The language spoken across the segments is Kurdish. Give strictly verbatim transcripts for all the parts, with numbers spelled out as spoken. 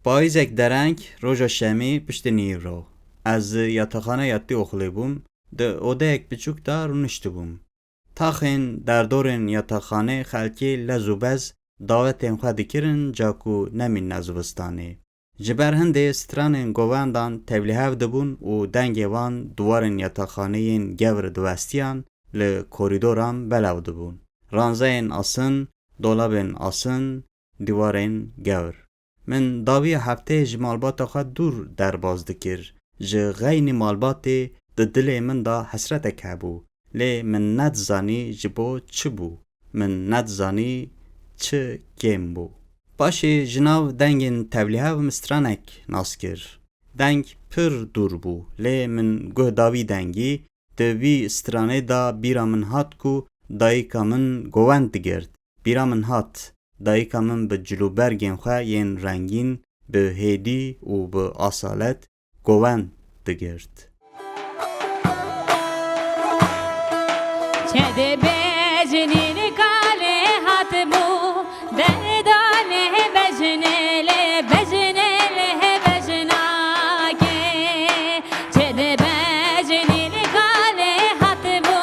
Payîzek dereng, roja şemî piştî nîvro. Ez yatexane ya Tîoxilê bûm, di odeyek biçûk de rûniştibûm. Taxên derdorên yatexanê xelkê lez û bez dawetên xwe dikirin, ca ku nemînne zivistanê. Ji ber hindê stranên govendan tevlîhev dibûn û dengê wan diwarên yatexaneyên gewr diwestiyan, li korîdoran belav dibûn. Ranzeyên asin, dolabên asin, dîwarên gewr. Min dawiya hefteyê ji malbata xwe dûr derbas dikir. Ji xeynî malbatê di dilê min de hesretek hebû. Lê min nedizanî ji bo çi bû. Min nedizanî çi kêm bû. Paşê ji nav dengên tevlîhev min stranek nas kir. Deng pir dûr bû, lê min guh da vî dengî. Di vî stranê de bîra min hat ku dayika min govend digirt. Bîra min hat, dayika min bi cilûbergên xwe yên rengîn, bi hêdî û bi asalet govend digirt. Çede bejinê li kalê hatibû, derda lê bejinê lê, bejinê lê bejinakê. Çede bejinê li kalê hatibû,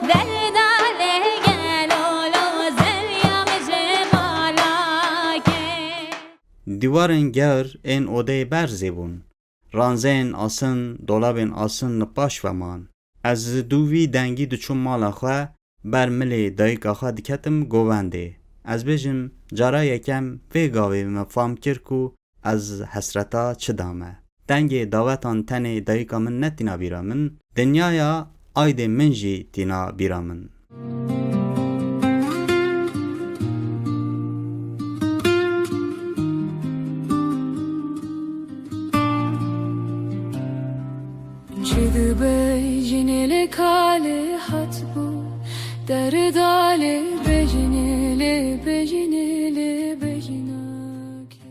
derda lê gelo lo zerya ji malakê. Dîwarên gewr ên odeyê berzê bûn. Ranzeyên asin, dolabên asin li paş ve man. Ez ji dû vî dengî diçûm mala xwe, ber milê dayika xwe diketim govendê. Ez bêjim, cara yekem vê gavê me fam kir ku ez hesreta çi dame. Dengê dawetan tenê dayika min netîna bîra min, dinyaya aydê min jî tîna bîra min. Çi dibe jinê li kalê hatbû, derda lê bejinê lê, bejinê lê bejinakê.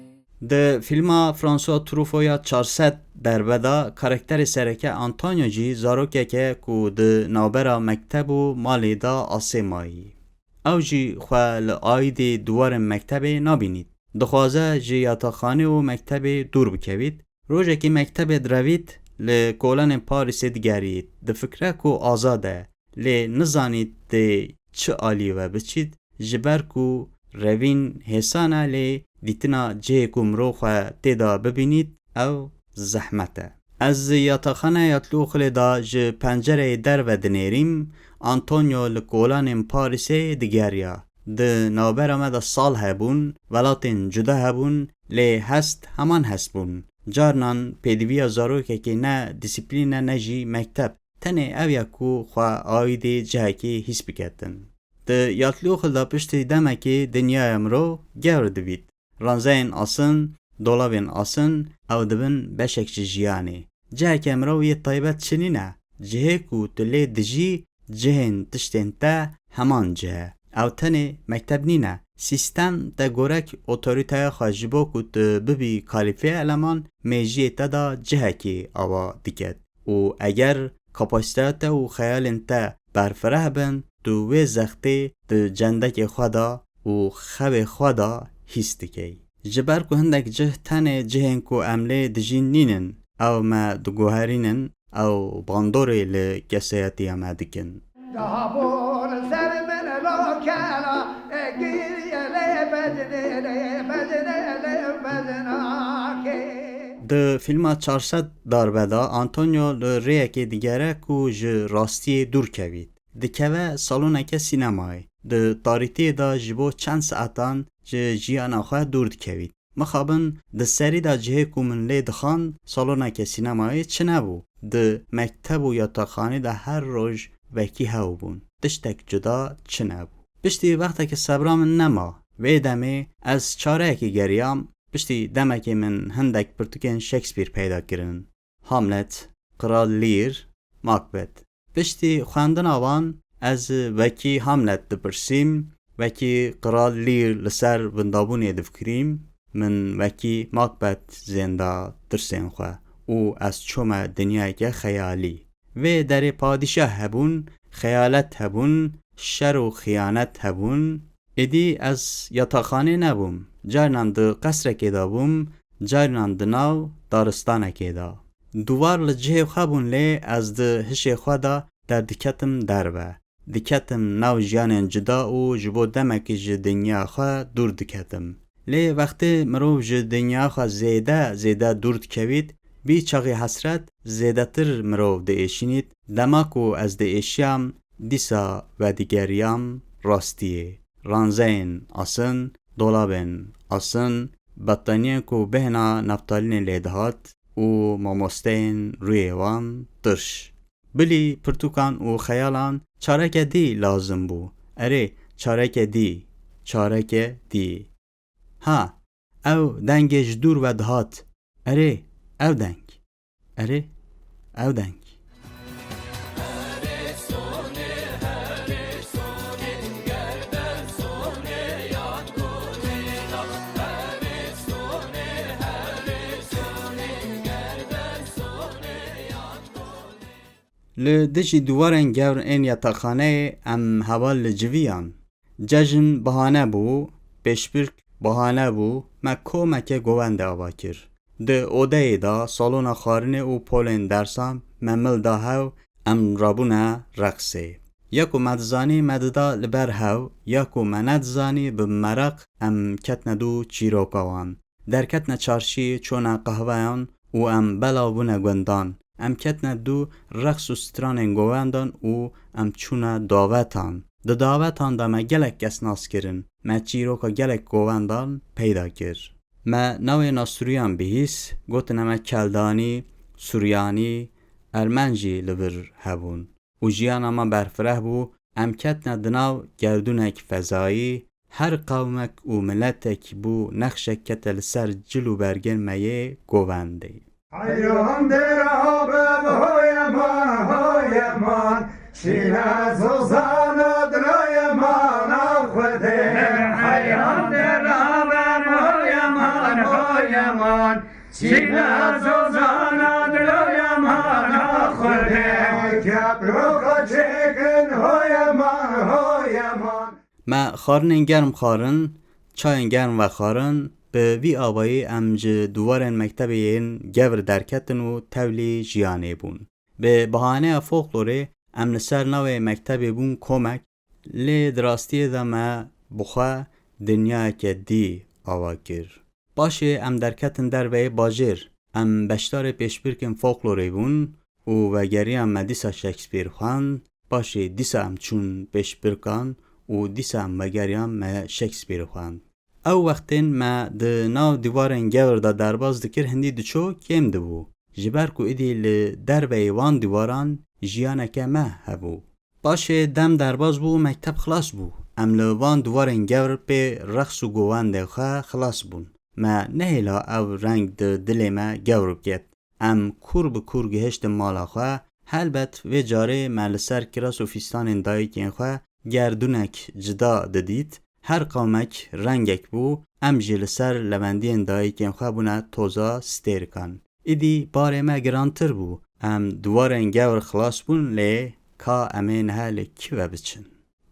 Di fîlma François Truffaut ya Çar sed Derbe de karakterê sereke Antonio jî zarokek e ku di navbera mekteb û malê de asê mayî. Ew jî xwe li aîdê diwarên mektebê nabînît. Dixwaze ji yatexane û mektebê dûr bikevît. Rojekê mektebê direvît, li kolanên Parîsê digerît. Difikre ku azad e, lê nizanît dê çi alî ve biçît, ji ber ku revîn hêsan e, lê dîtina cihê ku mirov xwe tê de bibînît, ew zehmet e. Ez yatexaneya Tloxilê de ji pencereyê derve dinêrîm, Antonio li kolanên Parîsê digeriya. Di navbera me de sal hebûn, welatên cuda hebûn, lê hest heman hest bûn. Carinan pêdiviya zarokekê ne disiplîne ne jî mekteb. Tenê ev ya ku xwe aîdê cihekê hîs biketin. Di Yatloxil de piştî demekê dinyaya mirov gewr dibît. Ranzeyên asin, dolabên asin, ew dibin beşek ji jiyanê. Ciheke mirov yê taybet çi nîne. Cihê ku tu lê dijî, cihên tiştên te heman cih e. Ew tenê mekteb nîne. Sîstem te gorek otorîteya xwe ji bo ku tu bibî kalîfê eleman, mêjiyê te de cihekê ava diket. Û eger kapasîteya te û xeyalên te berfireh bin, tu wê zextê di cendekê xwe de û xewê xwe de hîs dikey. Ji ber ku hindek cih tenê cihên ku em lê dijîn nînin, ew me diguherînin, ew bandorê li kesayetiya me dikin. Daha bor ser min lo kela, e giriye lê bejinê lê, bejinê lê bejinakê. Di fîlma Çar sed Darbe de Antonio li rêyekê digere ku ji rastiyê dûr kevît. Dikeve saloneke sînemayê. Di tarîtiyê de ji bo çend saetan ji jiyana xwe dûr dikevît. Mixabin di serî de cihê ku min lê dixand saloneke sînemayê çi nebû. Di mekteb û yatexanê de her roj wekî hew bûn. Tiştek cuda çi nebû. Piştî wexteke sebra min nema. Vê demê ez çareyekê geriyam. Piştî demekê min hindek pirtûkên Shakespeare peyda kirin. Hamlet, Kral Lear, Macbeth. Piştî xwendina wan, ez wekî Hamlet dipirsîm, wekî Kral Lear li ser windabûnê difikirîm, min wekî Macbeth zênda tirsên xwe û ez çûme dinyayeke xeyalî. Vê derê padîşah hebûn, xeyalet hebûn, şer û xiyanet hebûn. Êdî ez yatexanê nebûm. Carinan di qesrekê de bûm, carinan di nav daristanekê de. Duvar li cihê xwe bûn, lê ez di hişê xwe de derdiketim derve. Diketim nav jiyanên cuda û ji bo demekî ji dinya xwe dûr diketim. Lê wextê mirov ji dinya xwe zêde, zêde dûr dikevît, bî çaxî hesret zêdetir mirov diêşînît. Dema ku ez diêşiyam, dîsa vedigeriyam rastiyê. Ranzeyên asin, dolabên asin, bettaniyên ku bêhna neftalînê lê dihat û mamosteyên rûyê wan tirş. Bilî pirtûkan û xeyalan çareke dî lazim bû. Erê, çareke dî, çareke dî. Ha, ew dengê ji dûr ve dihat. Erê, ew deng. Erê, ew deng. Li dijî dîwarên gewr ên yatexaneyê em heval li civiyan. Cejn bahane bû, pêşbirk bahane bû, me komeke govendê ava kir. Di odeyê de, salona xwarinê û polên dersan me mil da hev, em rabûne reqsê. Ya ku me dizanî me dida li ber hev, ya ku me nedizanî bi meraq em ketine dû çîroka wan. Derketine çarşî, çûne qehweyan û em belav bûne gundan. Em ketine dû reqs û stranên govendan û em çûne davetan. Di davetan de me gelek kes nas kirin. Me çîroka gelek govendan peyda kir. Me navê nasûriyan bihîst, gotine me keldanî, suryanî, ermenc jî li vir hebûn. Û jiyana me berfireh bû, em ketine di nav gerdûnek fezayî, her qewmek û miletek bû nexşek kete li ser cil û bergên me yê govendê. Heyran dera bim hoye man, hoye man, şîne zozana diloye man a Xwedê. Heyran dera bim hoye man, hoye man, Sîna zozana diloya mana Xwedê. Keploka çêkin hoye man, hoye man. Me xwarinên germ xwarin, çayên germ vexwarin, bi vî avayî em ji dîwarên mektebê yên gewr derketin û tevlî jiyanê bûn. Bi bahaneya folklorê em li ser navê mektebê bûn komek, lê di rastiyê de me bi xwe dinyayeke dî ava kir. Paşê em derketin derveyê bajêr. Em beşdarê pêşbirkên folklorê bûn û vegeriyan me dîsa Shakespeare xwend. Paşê dîsa em çûn pêşbirkan û dîsa em vegeriyan me Shakespeare xwend. Ew wextên me di nav dîwarên gewr de derbas dikir hindî diçû kêm dibû. Ji ber ku êdî li derveyê wan dîwaran jiyaneke me hebû. Paşê dem derbas bû û mekteb xilas bû. Em li van dîwarên gewr pê reqs û govendê xwe xilas bûn. Me nehêla ev reng di dilê me gewr biket. Em kûr bi kûr gihiştin mala xwe. Helbet vê carê me li ser kiras û fîstanên dayikên xwe gerdûnek cida didît. Her qewmek rengek bû, em jî li ser levendiyên dayikên xwe bûne toza stêrikan. Îdî barê me girantir bû. Em dîwarên gewr xilas bûn, lê ka em ê niha li kî ve biçin?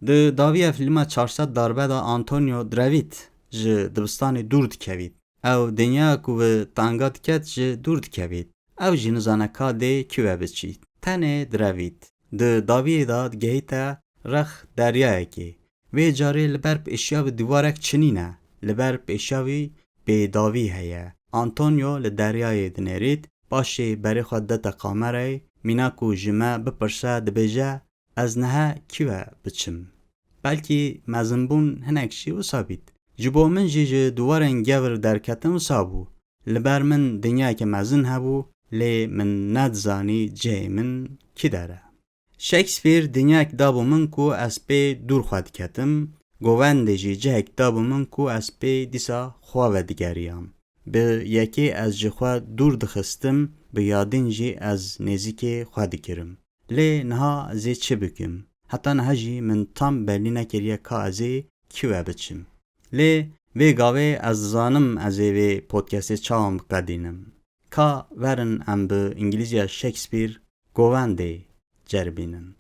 Di dawiya fîlma Çar sed darbe de Antonio direvît, ji dibistanê dûr dikevît. Ew dinya ku bi tanga diket ji dûr dikevît. Ew jî nizane ka dê kî ve biçît. Tenê direvît. Di dawiyê de digehîte rex deryayekê. Vê carê li ber pêşiya wî dîwarek çinîne. Li ber pêşiya wî bêdawî heye. Antonio li deryayê dinêrît, paşê berê xwe didete kamerayê, mîna ku ji me bipirse dibêje, ez niha kî ve biçim? Belkî mezinbûn hinek jî wisa bît. Ji bo min jî ji dîwarên gewr derketin wisa bû. Li ber min dinyayeke mezin hebû, lê min nedizanî cihê min kî der e. Shakespeare dinyayek dabû min ku ez pê dûr xwe diketim, govendê jî cihek dabû min ku ez pê dîsa xwe vedigeriyam. Bi yekê ez ji xwe dûr dixistim, bi yadîn jî ez nêzîkê xwe dikirim. Lê niha ez ê çi bikim? Heta niha jî min tam belî nekiriye ka ez ê kî we biçim. Lê vê gavê ez dizanim ez ê vê podcastê çawan biqedînim. Ka verin em bi îngilîziya Shakespeare govendê ceribînin.